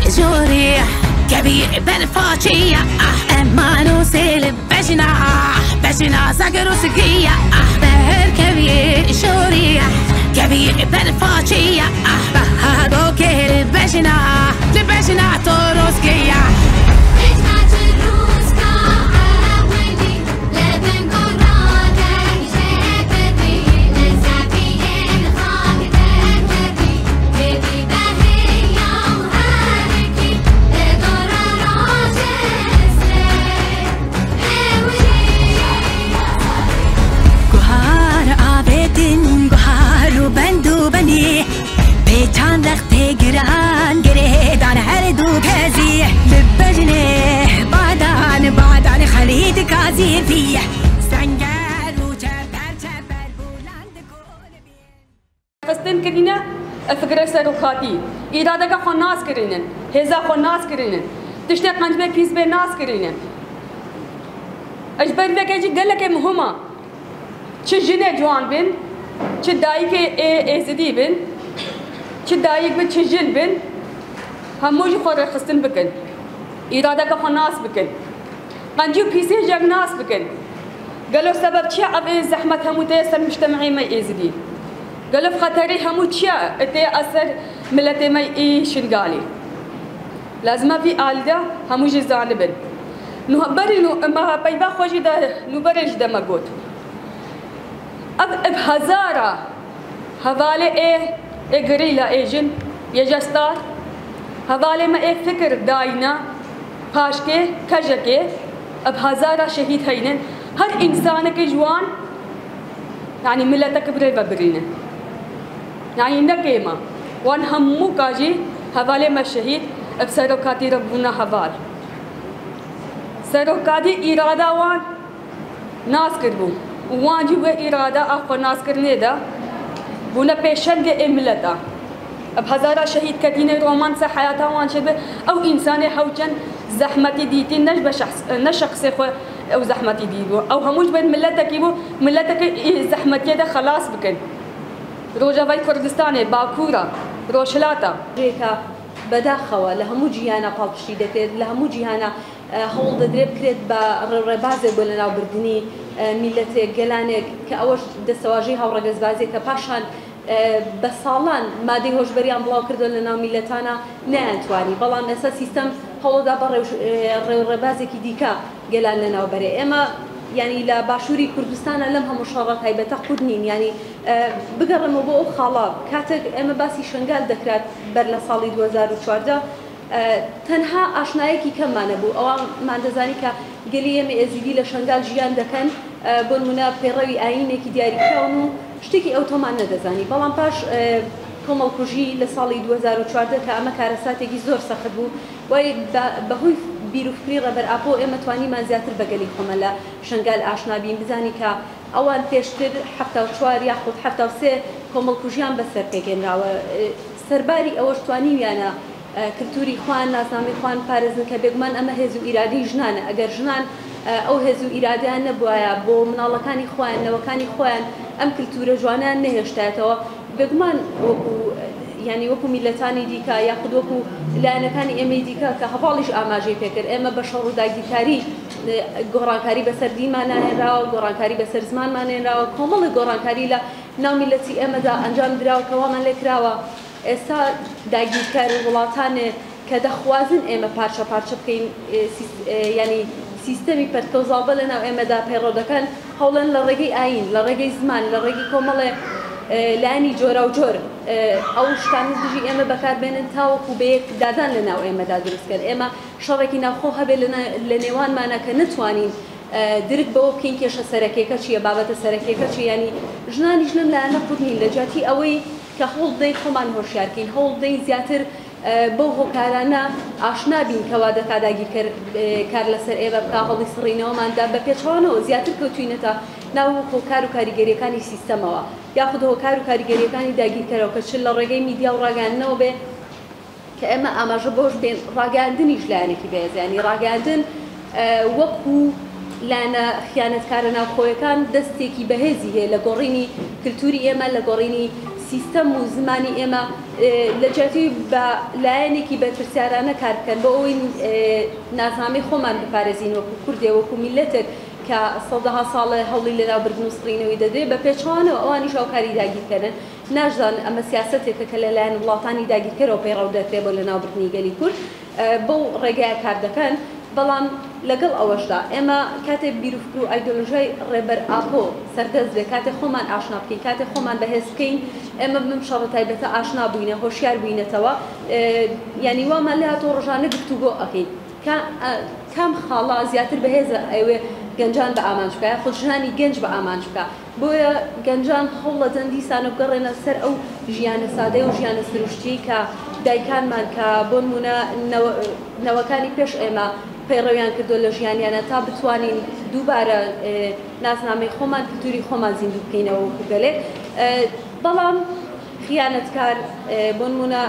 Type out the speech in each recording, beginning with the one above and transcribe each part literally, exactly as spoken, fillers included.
Jorî kevî berfa çiya, ah, eman û sêl bejna, ah, bejna zagir û sigiya, ah, beher kevî jorî, ah, kevî berfa çiya, ah, bahar û kêl bejna, li bejna torozgiya. Guhar avêtin, guhar û bend û benî. Pêçan rextê giran girêdan her du kezî. Li bejnê badan, badan Xelîd Gazî vî. Senger û çeper çeper bûlan digon bî. Xistin kirîne, e, fikre serokatî. Îradeke xwe nas kirînin. Hêza xwe nas kirînin. Tiştê qencbê pîs bê nas kirînin. Ji ber veke jî gelekê muhim a. Çi jinê ciwan bin, çi dayikê ê êzidî bin, çi dayik bin, çi jin bin, hemû jî xwe rêxistin bikin. Îradeke xwe nas bikin. Qencî û pîsê jek nas bikin. Gelo sebeb çi ye ev ê zehmet hemû tê ser mujtemehê me êzidî? Gelo xeterê hemû çi ye tê ser miletê me ê Şingalê? Lazim e vî alî de hemû jî zanibin. Nuh-, berî nû-, me peyva xwe jî de nûberê jî de me got. Ev, ev hezara hevalê ê, ê gerîla ê jin, yê jestar, hevalê me ê fikir dayîna, paşkê, kejekê, ev hezara şehîd heynin. Her însanekê ji wan, yanî mileteke bi rê ve birîne. Yanî ne kêm e. Wan hemû ka jî hevalê me şehîd, ev serokatî re bûne heval. Serokatî îrada wan nas kiribû û wan jî wê îrada a xwe naskirinê de bûne pêşengê ê mileta. Ev hezara şehîd ketîne romansa heyata wan çêbe, ew însanê hewçend zehmetî dîtî, ne ji be şexs-, ne şexsê xwe ew zehmetî dîtibû. Ew hemû ji ber miletekî bû, miletekê ê zehmetiyê de xelas bikin. Rojavayê Kurdistanê, Bakûra, Rojhilata. Rêka بەداخەوە لە هەموو جیهانا پاڵپشتی دەکرێت، لە هەموو جیهانا، ئە، هەوڵ دەدرێت بکرێت بە ڕێ-، ڕێبازێک بۆ لەناوبردنی، ئە، میلەتێک، گەلانێک کە ئەوەش دەستەواژەی هاوڕەگەزبازێک کە پاشان، ئە، بە ساڵان مادەی هۆشبەریان بڵاو کردووە لە ناو میلەتانە نەیانتوانی، بەڵام ئێستا سیستەم هەوڵدا بە ڕێوش-، ئە، ڕێ-، ڕێبازێکی دیکە گەلان لەناو بەرێ. ئێمە، یعنی، لە باشووری کوردستانە لەم هەموو شەڕە تایبەتە قوت نین، یعنی، ئە، بگەڕێمەوە بۆ ئەو خاڵە، کاتێک ئێمە باسی شنگال دەکرات بەر لە ساڵی دوو هەزار و چواردە، ئە، تەنها ئاشنایەکی کەممان نەبوو. ئەوانمان دەزانی کە گەلی ئێمە ئێزیدی لە شنگال ژیان دەکەن، ئە، بۆ نمونە پەیڕەوی ئایینێکی دیاریکراون و شتێکی ئەوتۆمان نەدەزانی. بەڵام پاش، ئە، کۆمەڵکوژی لە ساڵی دوو هەزار و چواردە کە ئەمە کارەساتێکی زۆر سەخت بوو، وای بە-، بەهۆی بیر و فکری ڕێبەر ئاپۆ ئێمە توانیمان زیاتر بە گەلی خۆمان لە شنگال ئاشنا بین، بزانی کە ئەوان پێشتر حەفتا و چوار یاخود حەفتا و سێ کۆمەڵکوژیان بەسەر پێگەێنراوە. ئە، سەرباری ئەوەش توانیویانە، ئە، کلتوری خوان، ناسنامەی خوان پارێزن کە بێگومان ئەمە هێز و ئیرادەی ژنانە. ئەگەر ژنان، ئە، ئەو هێز و ئیرادەیان نەبوایە بۆ مناڵەکانی خۆیان، نەوەکانی خۆیان ئەم کلتورە جوانیان نەهێشتایەتەوە. بێگومان وەکو، یعنی وەکو میلەتانی دیکە یاخود وەکو لایەنەکانی ئێمەی دیکە کە هەواڵیش ئاماژەی پێکرد، ئێمە بە شەڕ و داگیرکاری، ئە، گۆڕانکاری بەسەر دینمان نانێنراوە، گۆڕانکاری بەسەر زمانمان نێنراوە، کۆمەڵی گۆڕانکاری لە ناو میلەتی ئێمەدا ئەنجام دراوە کە وامان لێ کراوە. ئێستا داگیرکەر وڵاتانێ کە دەخوازن ئێمە پارچە پارچە بکەین، ئێ، سیس-، ئێ، یعنی سیستەمی پەرتکەوزاڵبە لە ناو ئێمەدا پەیڕەو دەکەن، هەوڵێن لە ڕێگەی ئایین، لە ڕێگەی زمان، لە ڕێگەی کۆمەڵێ، ئێ، لایەنی جۆرا و جۆر، ئێ، ئەو شتانە دژی ئێمە بەکاربێنن تاوەکو بە یەک دادان لە ناو ئێمەدا دروستکەن. ئێمە شەڕێکی ناوخۆ هەبێ لە نێ-، لە نێوانمانە کە نتوانین، ئە، درک بەوە بکەین کێشە سەرەکیەکە چییە، بابەتە سەرەکیەکە چییە. یعنی ژنانیش لەم لایەنە قوت نین، لە جیاتی ئەوەی کە هەوڵ بدەین خۆمان هۆشیار بکەین، هەوڵ بدەین زیاتر، ئە، بەو هۆکارانە ئاشنا بین کەوا دەکا داگیرکەر، ئێ، کار لەسەر ئێمە بکا، هەوڵی سڕینەوەمان دا. بە پێچەوانەوە زیاتر کەوتوینەتە ناو هۆکار و کاریگەریەکانی سیستەمەوە، یاخود هۆکار و کاریگەریەکانی داگیرکەرەوە کە چ لە ڕێگەی میدیا و ڕاگەیاندنەوە بێ، کە ئێمە ئاماژە بۆش بێن، ڕاگەیاندنیش لایەنێکی بەهێزە. یعنی ڕاگەیاندن، ئە، وەکو لایەنە خیانەتکارە ناوخۆیەکان دەستێکی بەهێزی هەیە لە گۆڕینی کلتوری ئێمە، لە گۆڕینی سیستەم و زمانی ئێمە لە جیاتی بە لایەنێکی بەرپرسیارانە کار بکەن بۆ ئەوەی ناسنامەی خۆمان بپارێزین وەکو کوردێ، وەکو میلەتێک کە سەدەها ساڵە هەوڵی لەناوبردن و سڕینەوەی دەدرێت، بە پێچەوانەوە ئەوانیش ئەو کاری داگیرکەرن. ناشزان ئەمە سیاسەتێکە کە لەلایەن وڵاتانی داگیرکەرەوە پەیڕەو دەکرێت بۆ لەناوبردنی گەلی کورد. بەو ڕێگەیە کار دەکەن. بەڵام لەگەڵ ئەوەشدا ئێمە کاتێ بیرفکر و ئایدۆلۆژیای ڕێبەر ئاپۆ سەردەست بێ، کاتێ خۆمان ئاشنا بکەین، کاتێ خۆمان بەهێز بکەین، ئێمە بم شەڕە تایبەتە ئاشنا بووینە، هۆشیار بووینەتەوە. یعنی وامان لێ هاتۆ ڕۆژانە گفتوگۆ ئەکەین. کام خاڵا زیاتر بەهێزە ئەوێ گەنجان بە ئامانج بکە، یاخود ژنانی گەنج بە ئامانج بکە؟ بۆیە گەنجان هەوڵەدەن دیسانە بگەڕێنە سەر ئەو ژیانە سادەی و ژیانە سروشتی کە دایکانمان، کە بۆ نمونە نەوەکانی پێش ئێمە پەیڕەویان کردو لە ژیانیانە، تا بتوانین دووبارە ناسنامەی خۆمان، کلتوری خۆمان زیندوو بکەینەوە وەکو گەلێک. بەڵام خیانەتکار، بۆ نمونە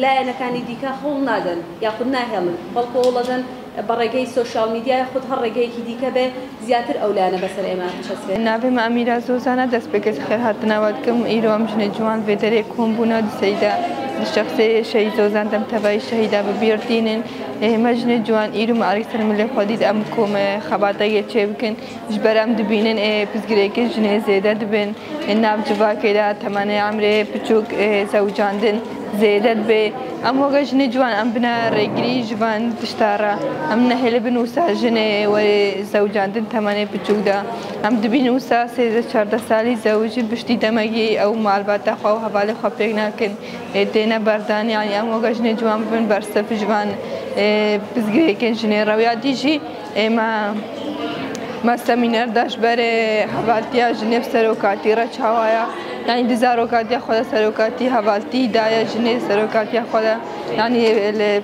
لایەنەکانی دیکە هەوڵ نادەن یاخود ناهێڵن، بەڵکو هەوڵەدەن بە ڕێگەی سۆشیال میدیا یاخود هەر ڕێگەیەکی دیکە بێ زیاتر ئەو لایەنە بەسەر ئێمە بچەسپێ. Navê min Emîra Zozan e, dest bi xêr hatina we dikim. Îro em jinê ciwan vê derê kom bûne di Seyda, di şexsê Şehîd Zozan dem tevayî şehîda bi bîr tînin. Ê, me jinê ciwan îro me arî ser milê xwe dît, em kom, e, xebatekê çê bikin. Ji ber em dibînin, ê, pirsgirêkên jinê zêde dibin. Ê, nav civakê de temenê emrê piçûk, ê, zewicandin zêde dibe. Em weke jinê ciwan em bine rêgirî ji van tişta re. Em nehêlibin wisa jinê were zewicandin temenê piçûk de. Em dibînin wisa sêzdeh çardeh salî zewicîn piştî demekî ew malbata xwe û hevalê xwe pêk nakin. Ê, têne berdan, yanî em weke jinê ciwan bibin bersiv ji van, ê, pirsgirêkên jinê re. Ya dî jî Ê me, me semîner da ji ber, ê, hevaltiya jinê bi serokatî re çawa ye. Yanî di zarokatiya xwe de serokatî hevaltî daye jinê serokatiya xwe de. Yanî li,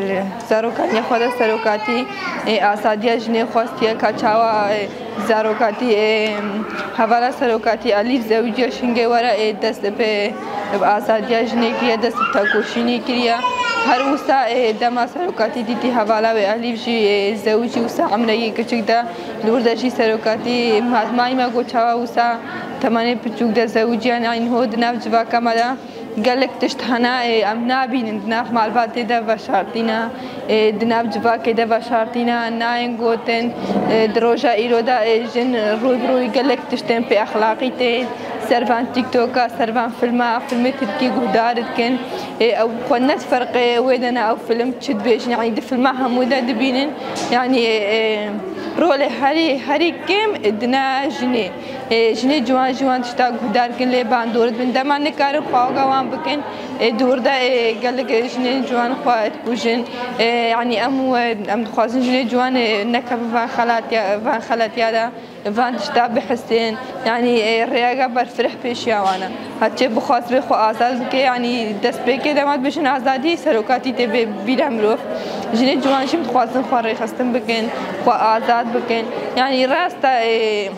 li zarokatiya xwe de serokatî, ê, azadiya jinê xwestiye ka çawa, ê, zarokatî, ê, hevala serokatî Elîf zewiciya şingê were, ê, dest bi, bi azadiya jinê kiriye, dest bi tekoşînê kiriye. Her wisa, ê, dema serokatî dîtî hevala wê Elîf jî, ê, zewicî wisa emrekî kiçik de, li wir de jî serokatî Mahatmayî me got çawa wisa temenê piçûk de zewiciyan, yanî ho di nav civaka me de gelek tişt hene, ê, em nabînin di nav malbatê de veşartîne, ê, di nav civakê de veşartîne, nayên gotin, ê, di roja îro de, ê, jin rû bi rûyî gelek tiştên pê exlaqî tên, ser van TikToka, ser van filma, filmê tirkî guhdar dikin. Ê, ew xwe ne ferqê wê de ne ew film çi dibêjin, yanî di filma hemû de dibînin, yanî, ê, rolê herî, herî kêm dine jinê. Ê, jinê ciwan ji wan tişta guhdar dikin, lê bandor dibin. Dema nikarin xwe weke wan bikin, ê, di wir de, ê, gelek jinên ciwan xwe dikujin. Ê, yanî em, em dixwazin jinê ciwan, ê, nekevin van xelatiya, van xelatiya de. Van tişta bihisên, yanî, ê, rêyeka berfireh pêşiya wan e. Heçê bixwaz bê xwe azad bike, yanî destpêkê dema dibêjin azadî, serokatî tê bê bîra mirov. Jinê ciwan jî dixwazin xwe rêxistin bikin, xwe azad bikin. Yanî rast e, ê,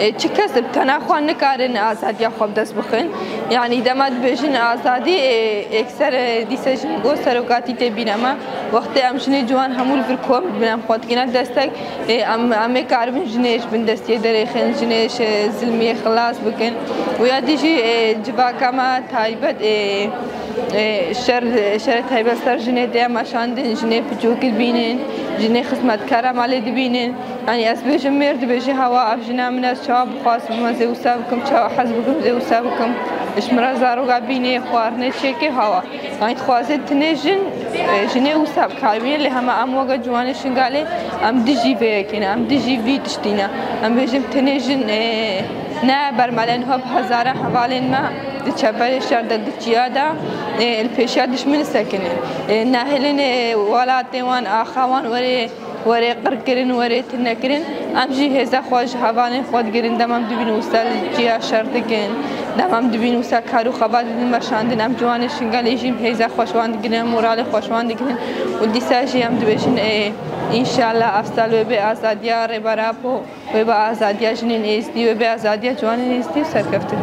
ê, çi kes bi tena xwe nikarin azadiya xwe bi dest bixin. Yanî dema dibêjin azadî, ê, êkser, ê, dîse jin got serokatî tê bîra me. Wextê em jinê ciwan hemû li vir kom dibin, em xwe dikine destek, ê, em, em ê karibin jinê ji bindestiyê derêxin, jinê ji zilmiyê xilas bikin. Û ya dî jî, ê, civaka me taybet, ê, ê, şer, şerê taybet ser jinê tê meşandin, jinê piçûk dibînin, jinê xizmetkara malê dibînin. Yanî ez bêjim mêr dibêje, hewa ev jina min ez çawa bixwaz bim, ez ê wisa bikim, çawa hez bikim, ez ê wisa bikim. Ji min re zaroka bînê, xwarinê çêkê, hewa. Yanî dixwaze tinê jin, e, jinê wisa bikaribîne, lê hema em weke ciwanê Şingalê em dijî vê yekê ne, em dijî vî tiştî ne. Em bêjin tinê jin, e, ne bermele niha bi hezaran hevalên me di çeperê şer de, di çiya de, e, li pêşiya dijmin disekinin. E, nahêlin, e, welatê wan, axa wan were Were qirkirin, were tune kirin. Em jî hêza xwe ji hevalên xwe digirin. Dema em dibînin wisa li ciya şer dikin. Dema em dibînin wisa kar û xebat didin meşandin. Em ciwanê Şingalê jî hêza xwe ji wan digirin, moralê xwe ji wan digirin. Û dîsa jî em dibêjin, ê, înşallah ev sal wê bê azadiya Rêber Apo, wê be azadiya jinên êzdî, wê bê azadiya ciwanên êzdî û serkeftin.